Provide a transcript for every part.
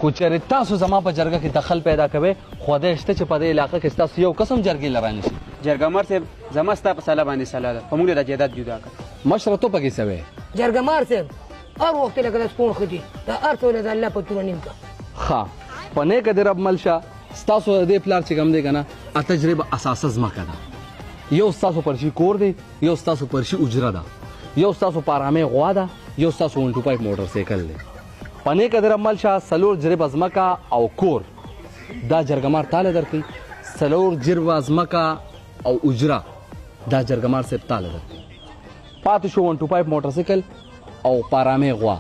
کو چېرې تاسو زما په جرګه کې دخل پیدا کوئ، خدای شته چې په دې علاقه کې ستاسو یو قسم جرګې له رانه شي. جرګمار صاحب زما ستا په سلا باندې سلا ده، خو موږ دا جایداد جدا کړ. مشره ته پکې څه وایې؟ جرګمار صاحب هر وخت لکه د سپوڼ ختي، دا هر څه له د الله په توره نیم کړه. ښه په نیکه دې رب مل شه. ستاسو د دې پلار چې کوم دی که نه 8 جریبه اساسه ځمکه ده، یو ستاسو پرشي کور دی، یو ستاسو پرشي اجره ده، یو ستاسو پارامې غوا ده، یو ستاسو 125 موټر سایکل دی. په نیکه دې رب مل شه. 4 جریبه ځمکه او کور دا جرګمار تاله درکوي، 4 جریبه ځمکه او اجره دا جرګمار صاحب تاله درکوي. پاتې شو 125 موټر سایکل او پارامې غوا،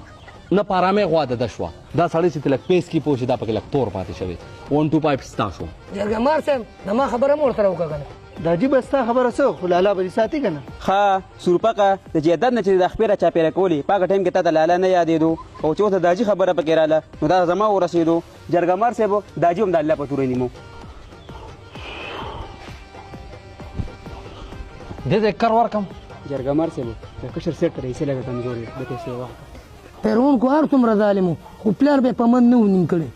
نه پارامې غوا د ده شوه. دا سړی چې ته لږ پیس کې پوه شي دا پکې لږ تور پاتې شوی. 125 ستا شو. جرګمار صاحب زما خبره مو ورسره وکړه که نه؟ دا عجیبه ستا خبره څه، خو لالا به دې ساتي که نه؟ ښه سورپکه د جایداد نه چې د خپې را چاپېره کولې په هغه ټایم کې تا ته لالا نه یادېدو، او چې اوس د داجي خبره پکې راله نو دا زما ورسېدو. جرګمار صاحب داجي هم د الله په توره نیمو. دې ته کر ورکم. جرګمار صاحب د کشر سیټ رئیسې لږه کمزورې ده، د پیسې واخله. پیرون کو هر څومره ظالم و خو پلار به یې په من نه و نیم کړی.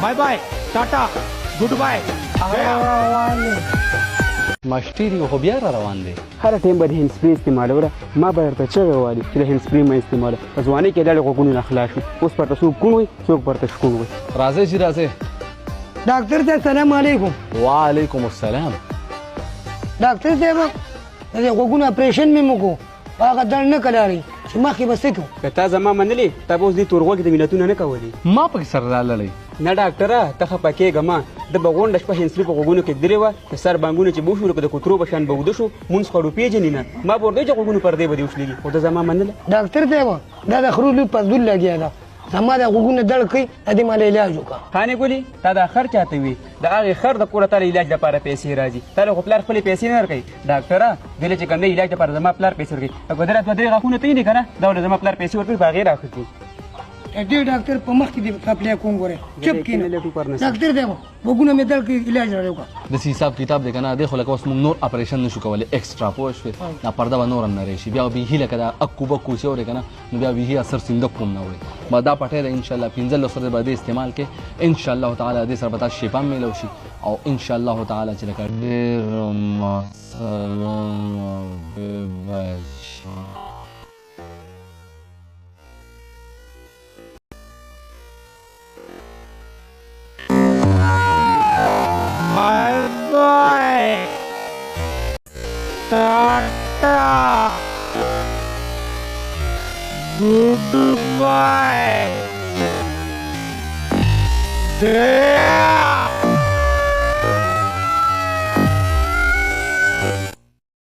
بای بای ټاټا ګوډ بای. ماشټیری خو بیا را روان دی. هر ټایم به د هند سپري استعمالوله، ما به درته چغې والي چې د هند سپري مه استعماله. په ځوانۍ کې لړې غوږونو نه خلاص شو، اوس پرته څوک کوڼ وي څوک پرته شکوڼ وي. راځئ چې راځئ. ډاکټر صاحب سلام علیکم. وعلیکم السلام. ډاکټر صاحب د دې غوږونو اپریشن مې وکړو، هغه درد نه کلاري چې مخکې به څه کوو. که تا زما منلې تا به اوس دې تور غوږ د ملتونه نه کولې. ما پکې سره رالړی. نه ډاکټره ته خفه کېږه مه، ده به غونډه شپه هندسري په غوږونو کې ږدلې وه، د سر بانګونه چې به وشو لکه د کوترو په شان به اوده شو، مونځ خړو پېژني نه، ما به ورته ویل چې غوږونو پردې به دې وشلېږي، خو ده زما منله. ډاکټر صاحب دا د خرو لوی پزول لګیا ده، زما د غوږونه درد کوي، د دې مال علاج وکړه. خانې ګلې تا دا خر چاته وي، د هغې خر د کوره تا له علاج لپاره پیسې راځي، تا له خو پلار خپلې پیسې نه درکوي. ډاکټره دې له چې کوم دی علاج لپاره زما پلار پیسې ورکوي، که درې دوه درې غاښونه ته یې که نه دا ولې زما پلار پیسې ورکوي په هغې راښه. د دې ډاکټر په مخ کې دې خپلې کوم ګوره چپ کېنه. ډاکټر صاحب غوږونه مې درد کوي علاج راته وکړه. داسې حساب کتاب دی که نه، دی خو لکه اوس موږ نور اپریشن نه شو کولی اکسټرا، پوه شوې؟ دا پرده به نور هم نری شي، بیا بیخي لکه دا اکو بکو چې اورې که نه نو بیا بیخي اثر سیندک کوم نه اورې. ما دا پټی ده انشاءالله 15 ورځې به دې استعمال کړې، انشاءالله تعالی دې سره به تاسو شفا هم میلاو شي، او انشاءالله تعالی چې لکه ډېر مسله به شي. Bye bye. Tata. Goodbye. Yeah.